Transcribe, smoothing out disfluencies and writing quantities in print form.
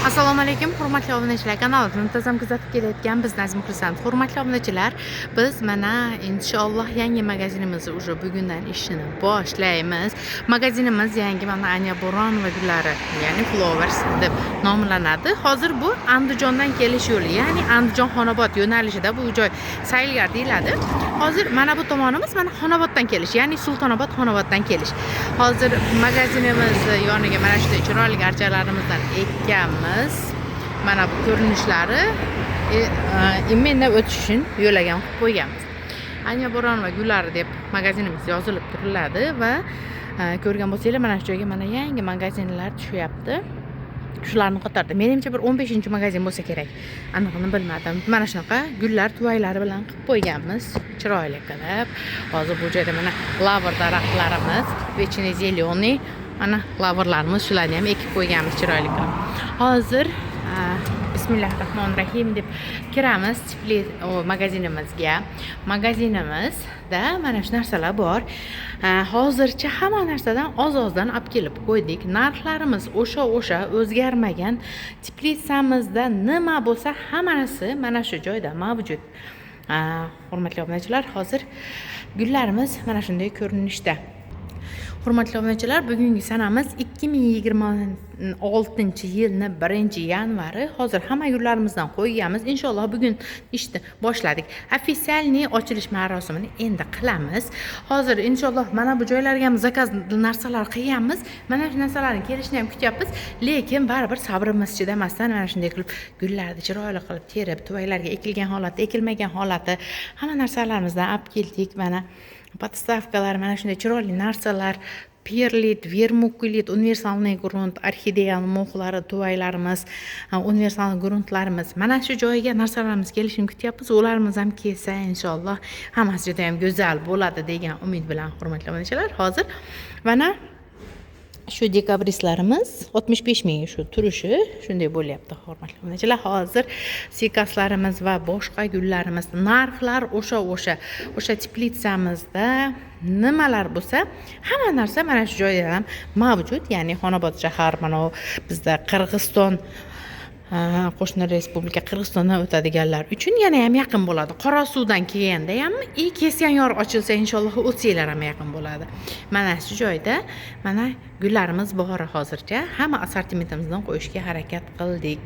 Assalomu alaykum, hurmatli obunachilar. Kanalimizni muntazam kuzatib kelayotgan biz Nazim Xursand. Hurmatli obunachilar, biz mana, inshaalloh, yangi magazinimizni уже bugundan ishini boshlaymiz. Magazinimiz yangi, mana, Anya Bo'ronova gullari, ya'ni Flowers deb nomlanadi. Hozir bu Andijondan kelish yo'li, ya'ni Andijon Xonobod yo'nalishida bu joy Saylgar deyiladi. Hozir mana bu tomonimiz, mana, Xonoboddan kelish, ya'ni Sultonobod Xonoboddan kelish. Hozir magazinimiz yoniga mana shunday chiroyli archalarimizdan ekkanmiz. Mana bu ko'rinishlari, именно o'tish uchun yo'lak ham qilib qo'yganmiz. Anya Bo'ronova gullari deb magazinimiz yozilib turiladi va ko'rgan bo'lsanglar, mana shu joyga mana yangi magazinlar tushyapti. Shularni qatorida, menimcha, bir 15 magazin bo'lsa kerak, anig'ini bilmadim. Mana shunaqa gullar tuvaylari bilan qilib qo'yganmiz, chiroyli qilib. Hozir bu joyda mana lavr daraxtlarimiz, вечный зеленый, mana lavrlarimiz, shularni ham ekib qo'yganmiz chiroyli qilib. Hozir bismillahi rohmanir rohim deb kiramiz tipli magazinimizga. Magazinimizda mana shu narsalar bor. Hozircha hamma narsadan oz ozdan olib kelib qo'ydik. Narxlarimiz o'sha, o'zgarmagan. Teplitsamizda nima bo'lsa, hammasi mana shu joyda mavjud. Hurmatli obunachilar, hozir gullarimiz mana shunday ko'rinishda. Hurmatli obunachilar, bugungi sanamiz 2026 yilni 1 yanvari. Hozir hamma gullarimizdan qo'yganmiz. Inshaalloh, bugun ishni boshladik. Официальный ochilish marosimini endi qilamiz. Hozir, inshaalloh, mana bu joylarga ham zakaz narsalar qilganmiz. Mana shu narsalarni kelishini ham kutyapmiz, lekin baribir sabrimiz chidamasdan mana shunday qilib gullarni chiroyli qilib terib, tuvaklarga ekilgan holati, ekilmagan holati, hamma narsalarimizdan olib keldik. Mana подставка lar, mana shunday chiroyli narsalar, perlit, vermikulit, универсальный grunt, orxideya мох lari, tuvaklarimiz, universal gruntlarimiz. Mana shu joyga narsalarimiz kelishini kutyapmiz. Ularimiz ham kelsa, inshaalloh, hammasi juda yam go'zal bo'ladi degan umid bilan, hurmatli obunachilar, hozir mana shu dekabristlarimiz 65 000, shu turishi shunday bo'lyapti. Hurmatli obunachilar, hozir sikaslarimiz va boshqa gullarimiz, narxlar o'sha. Teplitsamizda nimalar bo'lsa, hamma narsa mana shu joyda ham mavjud, ya'ni Xonobod shahar, mana bu bizda Qirg'iziston, qo'shni respublika Qirg'izistondan o'tadiganlar uchun yana ham yaqin bo'ladi. Qorasuvdan kelganda ham и Kesganyor ochilsa, inshaalloh, o'tsanglar ham yaqin bo'ladi. Mana shu joyda mana gullarimiz bor. Hozircha hamma assortimentimizdan qo'yishga harakat qildik.